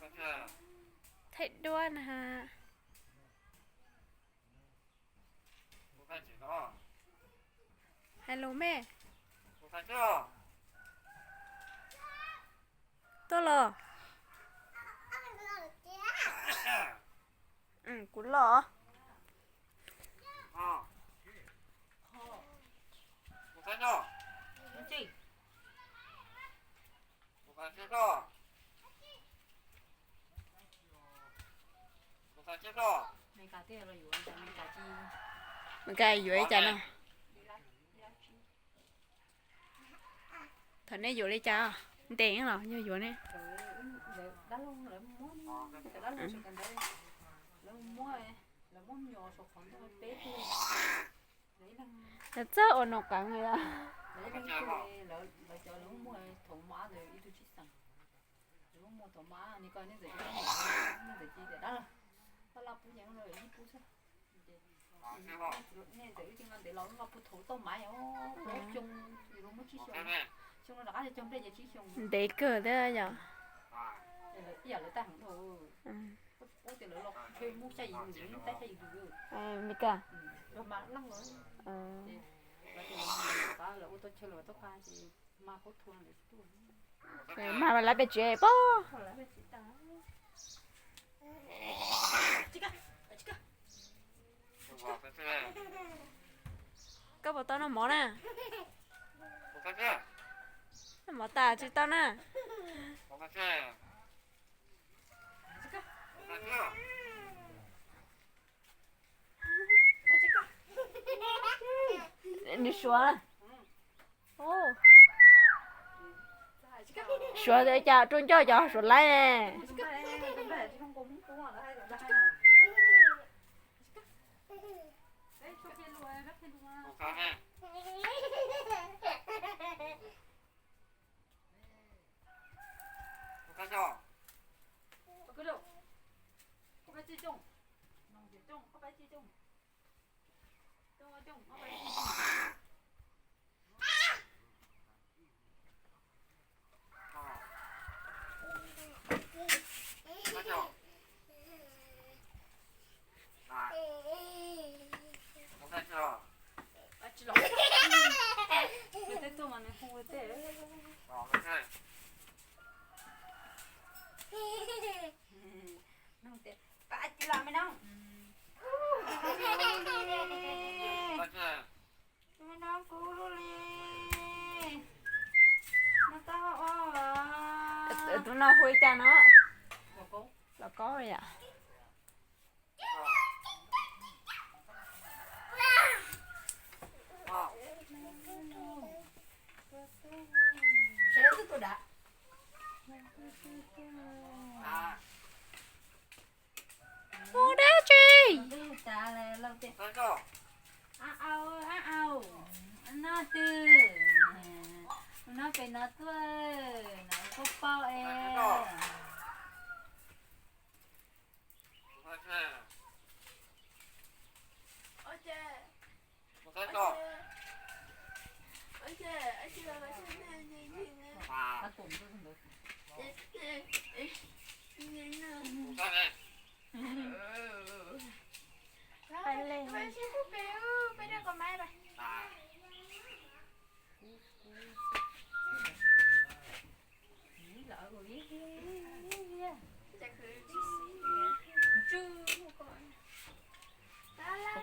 Thaij duab na. Hais lus me. Tuaj los. Kuv los. Meskas yuav ib cas no. Thaum nej yuav li cas, ntes los yog yuav ne? Lawv txawj ua noo qeev li os. Ntev kawg thiab yom. Meskas. Mas lawv pes tsev pob. Koj puas tau noj mov na? Noj mov tas tsis tau na. Nws suav. Suav cas rau ncauj cov suav laib. Tus no hu li cas no? Los kaub yom. Mus dab tsi? Noj twg? Noj pem no tuaj, noj koj paub es.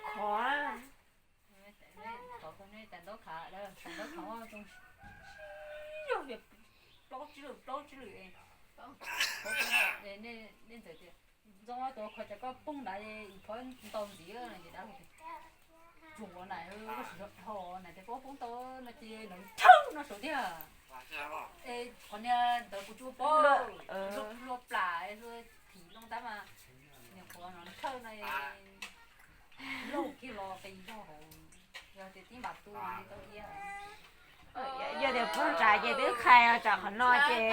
Khov. Plaub tsib lwm, plaub tsib lwm. Nej ntxawm tias, Ntxoov, tus khov cas koj poob nrad, phov ntau ntxiv no ces dab laug tias, Tsuag ua na, koj sim nrog dhau na, tias poob poob tau no ces lawv thawj no saum tiag. Es qhov niag ntawd kuv tsis ua poob, luag plam luag thim loo tab mas niag qhuav no thawj no lauj kiag los qis zog hauv, yog tias tib npam tu li tau iab. Yog tias poob nrad ces twb qhais tsam qhov no ces